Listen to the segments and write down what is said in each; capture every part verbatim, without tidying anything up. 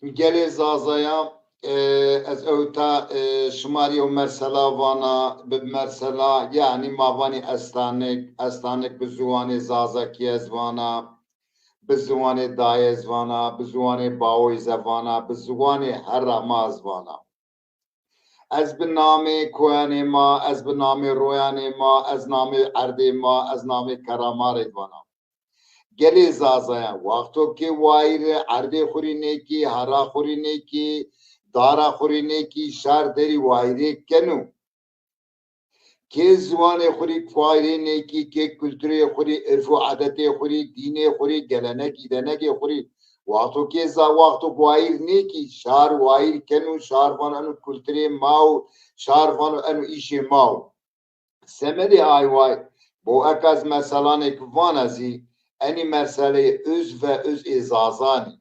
Gelê Zazaya, e, ez ewta, e, şima rê yew mesela vana, bi mesela, yanî ma vanî estanik, estanik bi ziwanê Zazakî ez vana, bi ziwanê dayê ez vana, bi ziwanê bawoyî ze vana, bi ziwanê herra ma ez vana. Ez bi namê koyanê ma, ez bi namê royanê ma, ez namê erdê ma, ez namê kera ma rê vana. Gelê Zazayan, wexto ke wayîr erdê xwu rî nêkî, hera xwu rî nêkî, dara xwu rî nêkî, şar derî wayîrê keno. Kê ziwanê xwu rî wayîrê nêkî, kê kulturê xwu rî, irf û edetê xwu rî, dînê xwu rî, gelenek îdenegê xwu rî, wexto kê za-, wexto wayîr nêkî, şar wayîr keno, şar vano eno kulturê ma o, şar vano eno îşê ma o. Semedê ay way, bo eka ez meselanêk vana zî, enî meseleyê öz ve öz ê Zazanî.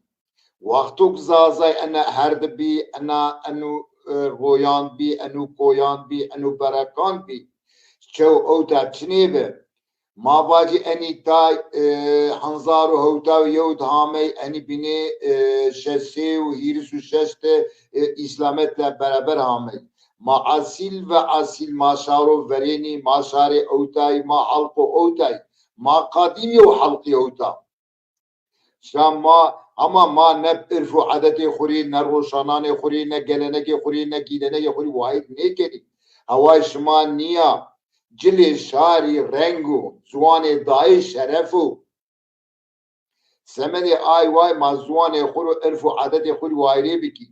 Wexto ke Zazay ena herd bî, ena eno, e, royan bî, eno koyan bî, eno berekan bî, çew ewta çinê bi. Ma vacî enî tay, e, hezar û hewta û yew de hamey, enî bînê, e, şeş sey û hîris û şeş de, e, îslamet le bereber hamey. Ma esil ve esil, ma şaro verênî, ma şarê ewtayî, ma halqo ewtayî, ma qadîmî û halqî ewta. Şa ma, ama ma ne irf û edetê xwu rî, ne roşananê xwu rî, ne gelenegê xwu rî, ne gîlenegê xwu rî wayîr nêkenî. Heway şima nîya, cilê şarî reng o, ziwanê dayê şeref o. Semedê ay way ma ziwanê xwu ro, irf û edetê xwu rî wayîrê bikî.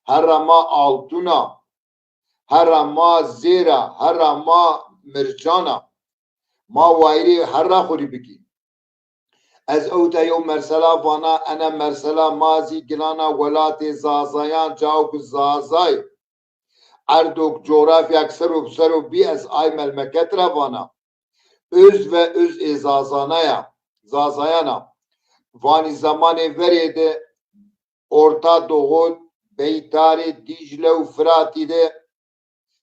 Herra ma altun a, herra ma zêr a, herra ma mircan a. Ma wayîrê herra xwu rî bikî. Ez ewta yew mersela vana, ena mersela ma zî gilana welatê Zazayan, cao ke Zazay, erdok, coğrafyak ser o, ser o bî, ez ay melmeket ra vana. Öz ve öz ê Zazanaya, Zazayan a. Vanî zemanê verê de Orta Doğu, Beytarê, Dîcle û Firatî de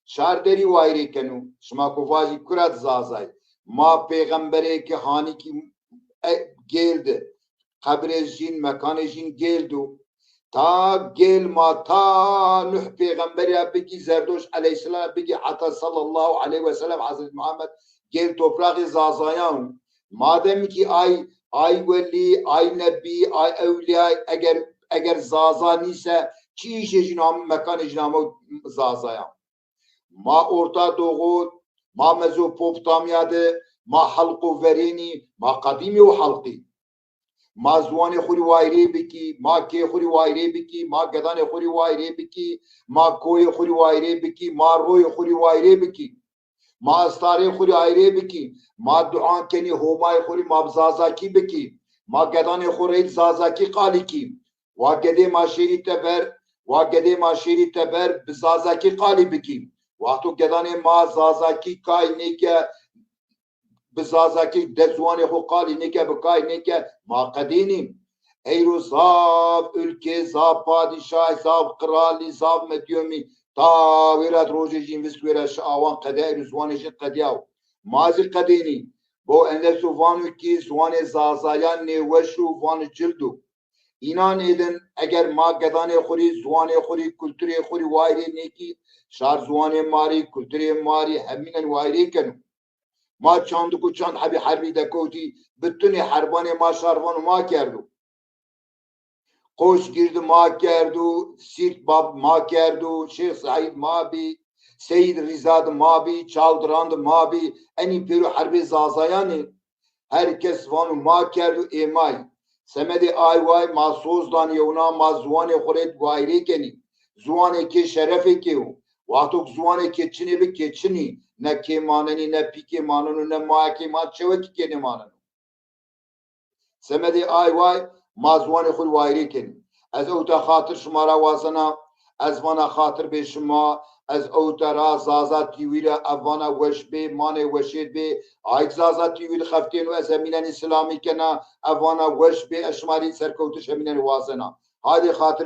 şar derî wayîrê keno. Şima ko vajî kura di Zazay. Ma pêxemberê ke hanîkî, e, gêl di. Qebrê jîn, mekanê jîn gêl do. Ta gêl ma ta Nuh pêxemberî ya bigî, Zerdoş eleyhîsselam bigî, heta sallallahu aleyhi ve sellem Hezretî Muhammed gêl topraqê Zazayan o. Madem ki ay, ay welî, ay nebî, ay ewlîya, eger, eger Zaza nîse, çi îşê jîn ame, mekanê jîn ame Zazayan. Ma Orta Doğu, ma Mezopotamya de, ma halqo verênî, ma qedîmî û halqî. Ma ziwanê xwu rî wayîrê bikî, ma kê xwu rî wayîrê bikî, ma gedanê xwu rî wayîrê bikî, ma koyê xwu rî wayîrê bikî, ma royê xwu rî wayîrê bikî. Ma estarê xwu rî ayrê bikî. Ma dua kenî Homayê xwu rî ma bi Zazakî bikî. Ma gedanê xwu reyt Zazakî qalî kî. Wa gedê ma şêrî teber, wa gedê ma şêrî teber bi Zazakî qalî bikî. Wexto gedanê ma Zazakî kay nêke, bi Zazakî de ziwanê xwu qalî nêke, bi kay nêke, ma qedênî. Eyro zaf ulke, zaf padîşay, zaf qiralî, zaf medyomî ta wêra di rojê jîn vist wêra şi awan qede, eyro ziwanê jîn qedîyaw. Ma zî qedênî. Bo endeso vano kî ziwanê Zazayan nêweş o, vano cild o. Înan êdin, eger ma gedanê xwu rî, ziwanê xwu rî, kulturê xwu rî wayîrê nêkî, şar ziwanê ma rî, kulturê ma rî hemînen wayîrê keno. Ma çandik û çand hebî herbî dekewtî, bitunê herbanê ma şar vano ma kerdo. Qoşgîr di ma kerdo, Sîrt bab ma kerdo, Şêx Seîd ma bî, Seyîd Rîza di ma bî, Çaldiran di ma bî, enî pêro herbê Zazayan ê. Her kes vano ma kerdo ê ma yî. Semedê ay way ma soz danî yewna, ma ziwanê xwu rê wayîrê kenî. Ziwanê kê şerefê kê o. Wexto ke ziwanê kê çinê bi kê çinî, ne kê manenî, ne pîkê maneno, ne mayekê ma çewekî kê nêmaneno. Semedê ay way ma ziwanê xwu rê wayîrê kenî. Ez ewta xatir şima ra wazena, ez vana xatir bê şima, ez ewta ra Zaza T V ra, ez vana weş bê, manê weşêd bê, ayk Zaza T V di xeftêno, ez hemînenî silamî kena, ez vana weş bê, ez şima rê serkewtiş hemînenî wazena. Haydê xatir